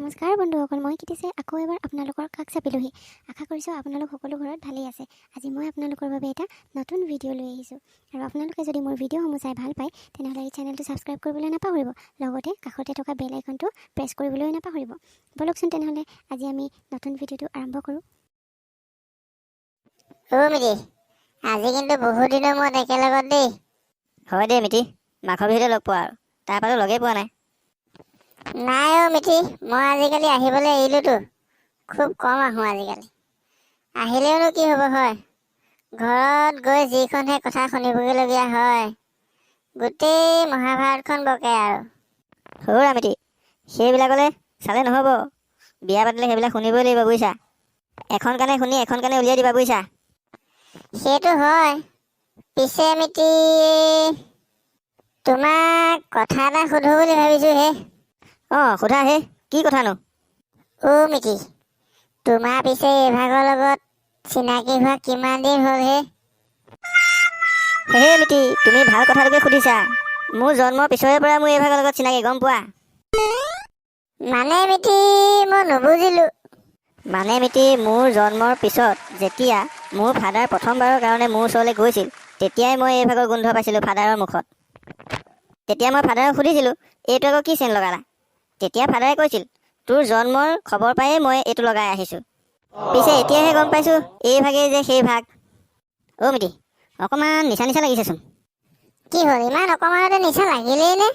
নমস্কাৰ বন্ধুসকল, মই কিতিছে আকৌ এবাৰ আপোনালোকৰ কাষ চাপিলোহি। আশা কৰিছোঁ আপোনালোক সকলো ঘৰত ভালেই আছে। আজি মই আপোনালোকৰ বাবে এটা নতুন ভিডিঅ' লৈ আহিছোঁ আৰু আপোনালোকে যদি মোৰ ভিডিঅ'সমূহ চাই ভাল পায়, তেনেহ'লে এই চেনেলটো ছাবস্ক্ৰাইব কৰিবলৈ নাপাহৰিব, লগতে কাষতে থকা বেল আইকনটো প্ৰেছ কৰিবলৈ নাপাহৰিব। ব'লকচোন তেনেহ'লে আজি আমি নতুন ভিডিঅ'টো আৰম্ভ কৰোঁ। অ' মিতি, আজি কিন্তু বহুত দিনৰ মূৰত একেলগত দেই। হয় দেই মিতি, মাঘৰ বিহুতে লগ পোৱা আৰু তাৰপৰাতো লগেই পোৱা নাই। নাই অ' মিতি, মই আজিকালি আহিবলৈ এৰিলোতো, খুব কম আহোঁ আজিকালি। আহিলেওনো কি হ'ব হয়, ঘৰত গৈ যিখনহে কথা শুনিবগৈলগীয়া হয়, গোটেই মহাভাৰতখন বকে আৰু। হৌৰা মিতি, সেইবিলাকলৈ চালে নহ'ব। বিয়া পাতিলে সেইবিলাক শুনিবই লাগিব, বুজিছা? এখন কাণে শুনি এখন কাণে উলিয়াই দিবা, বুজিছা? সেইটো হয়। পিছে মিতি, তোমাক কথা এটা সোধো বুলি ভাবিছোঁ হে। অঁ, সোধা হে, কি কথানো? অ' মিতি, তোমাৰ পিছে এইভাগৰ লগত চিনাকি হোৱা কিমান দিন হ'ল হে? হে মিতি, তুমি ভাল কথাটোকে সুধিছা। মোৰ জন্মৰ পিছৰে পৰা মোৰ এইভাগৰ লগত চিনাকি, গম পোৱা? মানে মিতি, মই নুবুজিলোঁ। মানে মিতি, মোৰ জন্মৰ পিছত যেতিয়া মোৰ ফাদাৰ প্ৰথমবাৰৰ কাৰণে মোৰ ওচৰলৈ গৈছিল, তেতিয়াই মই এইভাগৰ গোন্ধ পাইছিলোঁ ফাদাৰৰ মুখত। তেতিয়া মই ফাদাৰক সুধিছিলোঁ, "এইটো আকৌ কি চেন লগালা?" তেতিয়া ফাদাৰে কৈছিল, "তোৰ জন্মৰ খবৰ পায়েই মই এইটো লগাই আহিছোঁ।" পিছে এতিয়াহে গম পাইছোঁ এই ভাগেই যে সেই ভাগ। অ' মিতি, অকণমান নিচা নিচা লাগিছেচোন। কি হ'ল, ইমান অকণমানতে নিচা লাগিলেই নে?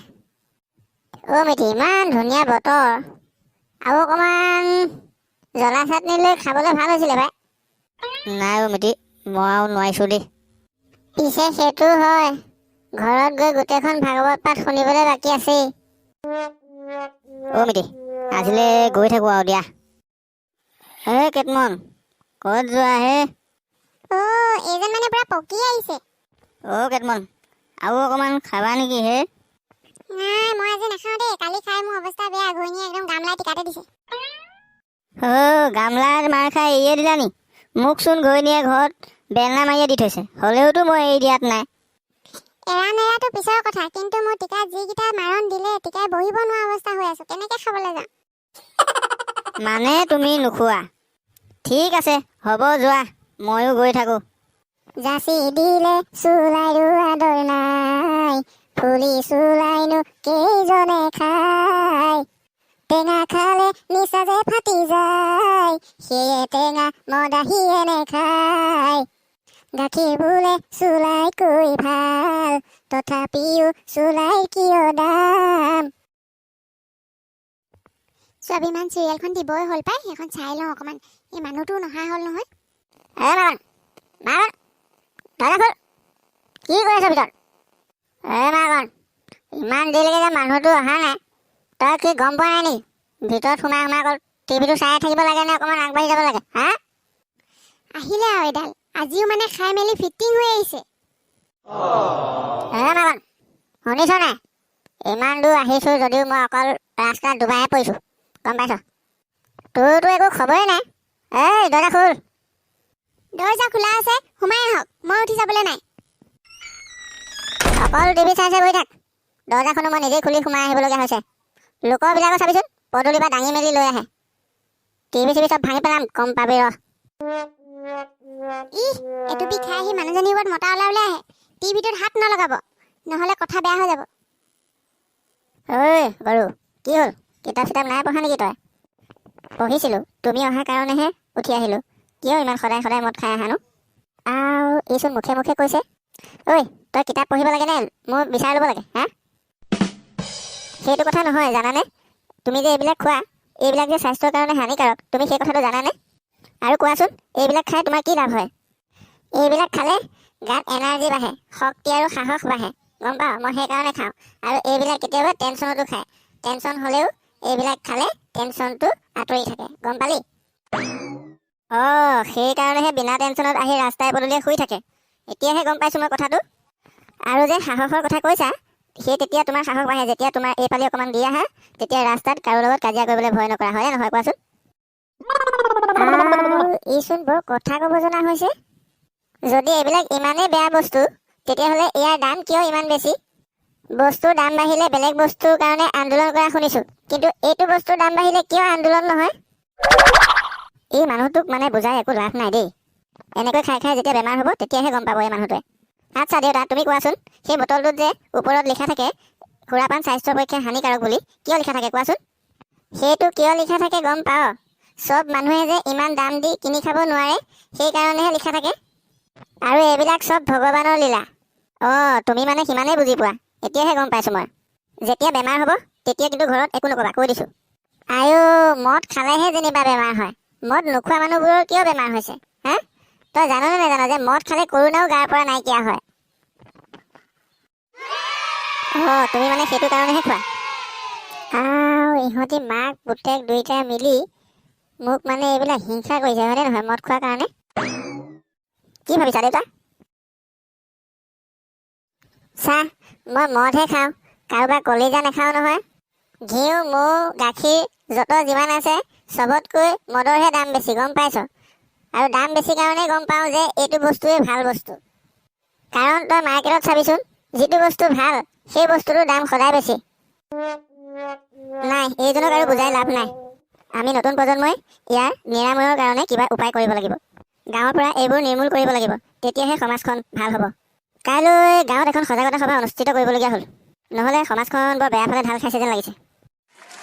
অ' মিতি, ইমান ধুনীয়া বতৰ আৰু অকণমান জ্বলা চাটনি লৈ খাবলৈ ভাল হৈছিলে পাই। নাই অ' মিতি, মই আৰু নোৱাৰিছোঁ দেই। পিছে সেইটো হয়, ঘৰত গৈ গোটেইখন ভাগৱত পাঠ শুনিবলৈ বাকী আছেই। অ' মিতি, আজিলৈ গৈ থাকোঁ আৰু দিয়া। হে কেইটমন, ক'ত যোৱা হে? অ', এইজন মানে পূৰা পকি আহিছে। অ' কেইটমন, আৰু অকণমান খাবা নেকি হে? নাই, মই আজি নাখাওঁ দেই। কালি খাই মোৰ অৱস্থা বেয়া, ঘৈণীয়ে একদম গামলাই টিকাতে দিছে। অ' গামলাত মাৰ খাই এৰিয়ে দিলা নি? মোকচোন ঘৈণীয়ে ঘৰত বেলনা মাৰিয়ে দি থৈছে, হ'লেওতো মই এৰি দিয়াত নাই। এৰা নেৰাটো পিছৰ কথা, কিন্তু মোৰ টিকাত যিকেইটা মাৰণ দিলে, টিকাই বহিব নোৱাৰা অৱস্থা হৈ আছো, কেনেকে খাবলৈ যাওঁ? মানে তুমি নোখোৱা? ঠিক আছে, হ'ব, যোৱা, ময়ো গৈ থাকোঁ। যাচি দিলে চুলাইৰো আদৰ নাই, ফুলি চুলাইনো কেইজনে খায়? টেঙা খালে নিচা যে ফাটি যায়, সেয়ে টেঙা মদাহীয়ে নেখায়। গাখীৰ বোলে চুলাইতকৈ ভাল, তথাপিও চুলাই কিয় দাম? স্বাভিমান চিৰিয়েলখন দিবই হ'ল পাই, সেইখন চাই লওঁ অকণমান। এই মানুহটো নহা হ'ল নহয়। এ মাগন, মাগন, দৰ্জা খোল। কি কৰি আছ ভিতৰত? এ মাগন, ইমান দেৰিলৈকে যে মানুহটো অহা নাই, তই কি গম পোৱা নাই নেকি? ভিতৰত সোমাই সোমাই অকল টিভিটো চাই থাকিব লাগে নে অকণমান আগবাঢ়ি যাব লাগে, হা? আহিলে আৰু এডাল, আজিও মানে খাই মেলি ফিটিং হৈ আহিছে। এ মাগন, শুনিছ নাই? ইমান দূৰ আহিছোঁ যদিও মই অকল ৰাস্তাত দুবাৰহে পৰিছোঁ, গম পাইছ? তোৰতো একো খবৰেই নাই। এই দৰ্জা খোল। দৰ্জা খোলা আছে, সোমাই আহক, মই উঠি যাবলৈ নাই। অকল টিভি চাই চাই বহি থাক। দৰ্জাখনো মই নিজেই খুলি সোমাই আহিবলগীয়া হৈছে। লোকৰবিলাকো চাবিচোন, পদূলিৰ পৰা দাঙি মেলি লৈ আহে। টিভি চিভি চব ভাঙি পেলাম, গম পাবি ৰ। ইহ, এটুপি খাই আহি মানুহজনীৰ ওপৰত মতা ওলাই আহে। টিভিটোত হাত নলগাব, নহ'লে কথা বেয়া হৈ যাব। ঐ গৰু, কি হ'ল? কিতাপ চিতাপ নাই পঢ়া নেকি তই? পঢ়িছিলোঁ, তুমি অহাৰ কাৰণেহে উঠি আহিলোঁ। কিয় ইমান সদায় সদায় মদ খাই আহানো? আৰু এইচোন মুখে মুখে কৈছে। ঐ, তই কিতাপ পঢ়িব লাগে নে মোৰ বিচাৰ ল'ব লাগে, হা? সেইটো কথা নহয়, জানানে? তুমি যে এইবিলাক খোৱা, এইবিলাক যে স্বাস্থ্যৰ কাৰণে হানিকাৰক, তুমি সেই কথাটো জানানে? আৰু কোৱাচোন, এইবিলাক খাই তোমাৰ কি লাভ হয়? এইবিলাক খালে গাত এনাৰ্জি বাঢ়ে, শক্তি আৰু সাহস বাঢ়ে, গম পাওঁ? মই সেইকাৰণে খাওঁ। আৰু এইবিলাক কেতিয়াবা টেনশ্যনতো খায়। টেনশ্যন হ'লেও এইবিলাক খালে টেনশ্যনটো আঁতৰি থাকে, গম পালি? অঁ, সেইকাৰণেহে বিনা টেনশ্যনত আহি ৰাস্তাই পদূলিয়ে শুই থাকে। এতিয়াহে গম পাইছোঁ মই কথাটো। আৰু যে সাহসৰ কথা কৈছা, সেই তেতিয়া তোমাৰ সাহস বাঢ়ে যেতিয়া তোমাৰ এইফালে অকণমান দি আহা, তেতিয়া ৰাস্তাত কাৰো লগত কাজিয়া কৰিবলৈ ভয় নকৰা হয়নে নহয় কোৱাচোন? আৰু এইচোন বৰ কথা ক'ব জনা হৈছে। যদি এইবিলাক ইমানেই বেয়া বস্তু, তেতিয়াহ'লে ইয়াৰ দাম কিয় ইমান বেছি? বস্তুৰ দাম বাঢ়িলে বেলেগ বস্তুৰ কাৰণে আন্দোলন কৰা শুনিছোঁ। কিন্তু এইটো বস্তুৰ দাম বাঢ়িলে কিয় আন্দোলন নহয়? এই মানুহটোক মানে বুজাই একো লাভ নাই দেই। এনেকৈ খাই খাই যেতিয়া বেমাৰ হ'ব, তেতিয়াহে গম পাব এই মানুহটোৱে। আচ্ছা দেউতা, তুমি কোৱাচোন, সেই বটলটোত যে ওপৰত লিখা থাকে সুৰাপান স্বাস্থ্যৰ পক্ষে হানিকাৰক বুলি, কিয় লিখা থাকে কোৱাচোন? সেইটো কিয় লিখা থাকে গম পাৱ? চব মানুহে যে ইমান দাম দি কিনি খাব নোৱাৰে, সেইকাৰণেহে লিখা থাকে। আৰু এইবিলাক চব ভগৱানৰ লীলা। অঁ, তুমি মানে সিমানেই বুজি পোৱা, এতিয়াহে গম পাইছোঁ মই। যেতিয়া বেমাৰ হ'ব, তেতিয়া কিন্তু ঘৰত একো নক'বা, কৈ দিছোঁ। আয়ো, মদ খালেহে যেনিবা বেমাৰ হয়, মদ নোখোৱা মানুহবোৰৰ কিয় বেমাৰ হৈছে? হা, তই জাননে নাজান যে মদ খালে কৰোণাও গাৰ পৰা নাইকিয়া হয়? অঁ, তুমি মানে সেইটো কাৰণেহে খোৱা। আও, ইহঁতি মাক পুতেক দুইটাই মিলি মোক মানে এইবিলাক হিংসা কৰিছে, হয়নে নহয়, মদ খোৱাৰ কাৰণে? কি ভাবিছা দেউতা? চাহ, মই মদহে খাওঁ, কাৰোবাৰ কলিজা নাখাওঁ নহয়। ঘিউ, মৌ, গাখীৰ যত যিমান আছে, চবতকৈ মদৰহে দাম বেছি, গম পাইছ? আৰু দাম বেছি কাৰণেই গম পাওঁ যে এইটো বস্তুৱে ভাল বস্তু। কাৰণ তই মাৰ্কেটত চাবিচোন, যিটো বস্তু ভাল, সেই বস্তুটোৰ দাম সদায় বেছি। নাই, এইজনক আৰু বুজাই লাভ নাই। আমি নতুন প্ৰজন্মই ইয়াৰ নিৰাময়ৰ কাৰণে কিবা উপায় কৰিব লাগিব। গাঁৱৰ পৰা এইবোৰ নিৰ্মূল কৰিব লাগিব, তেতিয়াহে সমাজখন ভাল হ'ব। কাইলৈ গাঁৱত এখন সজাগতা সভা অনুষ্ঠিত কৰিবলগীয়া হ'ল, নহ'লে সমাজখন বৰ বেয়া ফালে ঢাল খাইছে যেন লাগিছে।